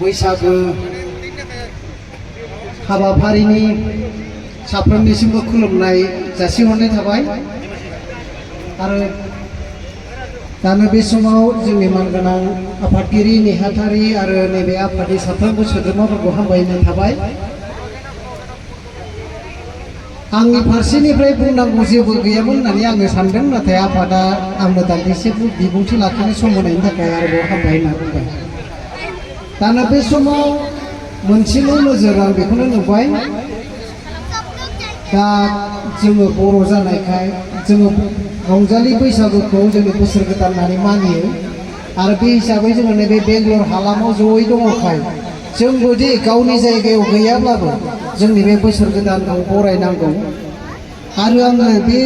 बैसागो हाबाफारिनि साफ्रोमनिसिमबो खुलुमनाय जासिहरनाय थाबाय आरो दानो बे समाव जोंनि मानगोनां आफादगिरि नेहाथारि आरो नैबे आफादनि साफ्रोमबो सोद्रोमाफोरखौ हामबायनाय थाबाय। आंनि फारसेनिफ्राय बुंनांगौ जेबो गैयामोन होननानै आङो सानदों, नाथाय आफादा आंनो दान्दिसे बिबुंथि लाखिनो सम होनायनि थाखाय आरोबाव हामबाय होनना बुंबाय। दाना बे समाव मोनसेल' नोजोर आं बेखौनो नुबाय, दा जोङो बर' जानायखाय जोङो रंजालि बैसागुखौ जोंनि बोसोर गोदान होननानै मानियो आरो बे हिसाबै जोङो नैबे बेंगलर हालामाव जयै दङखाय जोंबोदि गावनि जायगायाव गैयाब्लाबो जोंनि बे बोसोर गोदानखौ बरायनांगौ। आरो आङो बे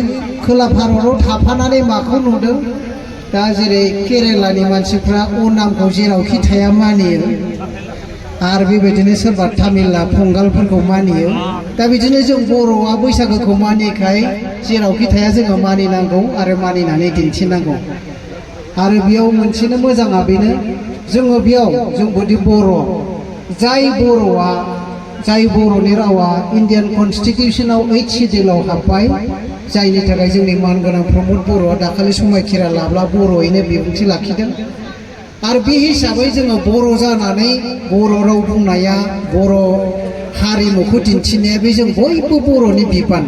खोला भारताव थाफानानै माखौ नुदों, दा जेरै केरेलानि मानसिफ्रा अनामखौ जेरावखि थाया मानियो आरो बेबायदिनो सोरबा तामिलना पंगालफोरखौ मानियो। दा बिदिनो जों बर'आ बैसागोखौ मानिखाय जेरावखि थाया जोङो मानिनांगौ आरो मानिनानै दिन्थिनांगौ। आरो बेयाव मोनसेनो मोजाङा बेनो, जोङो बेयाव जोंबोदि बर', जाय बर'नि रावा इन्डियान कनस्टिटिउसनाव 8 सिडिउलाव हाबबाय, जायनि थाखाय जोंनि मानगोनां प्रमद बर'आ दाखालि समायखिरा लाब्ला बर'यैनो बिबुंथि लाखिदों। आरो बे हिसाबै जोङो बर' जानानै बर' राव बुंनाया, बर' हारिमुखौ दिन्थिनाया बे जों बयबो बर'नि बिबान।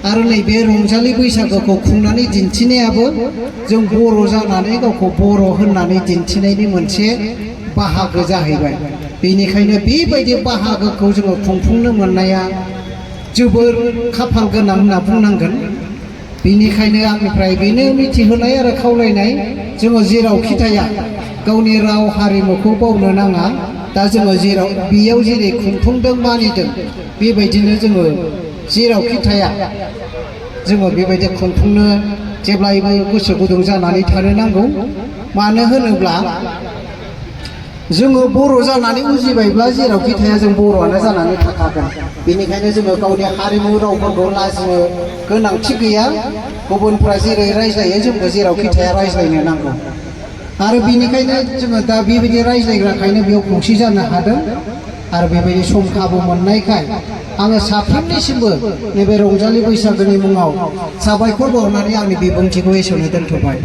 आरो नैबे रंजालि बैसागोखौ खुंनानै दिन्थिनायाबो जों बर' जानानै गावखौ बर' होननानै दिन्थिनायनि मोनसे बाहागो जाहैबाय। बेनिखायनो बेबायदि बाहागोखौ जोङो खुंफुंनो मोननाया जोबोर खाफाल गोनां होनना बुंनांगोन। बेनिखायनो आंनिफ्राय बेनो मिथिहोनाय आरो खावलायनाय, जोङो जेरावखि थाया गावनि राव हारिमुखौ बावनो नाङा। दा जोङो बेयाव जेरै खुंफुंदों मानिदों, बेबायदिनो जोङो जेरावखि थाया जोङो बेबायदि खुंफुंनो जेब्लायबो गोसो गुदुं जानानै थानो नांगौ। मानो होनोब्ला जोङो बर' जानानै उजिबायब्ला जेरावखि थाया जों बर'आनो जानानै थाखागोन। बेनिखायनो जोङो गावनि हारिमु रावफोरखौ लाजिनो गोनांथि गैया। गुबुनफ्रा जेरै रायज्लायो जोंबो जेरावखि थाया रायज्लायनो नांगौ। आरो बेनिखायनो जोङो दा बेबायदि रायज्लायग्राखायनो बेयाव खौसे जानो हादों। आरो बेबायदि सम खाबु मोननायखाय आङो साफ्रोमनिसिमबो नैबे रंजालि बैसागोनि मुङाव साबायखर बावनानै आंनि बिबुंथिखौ एसेयावनो दोनथ'बाय।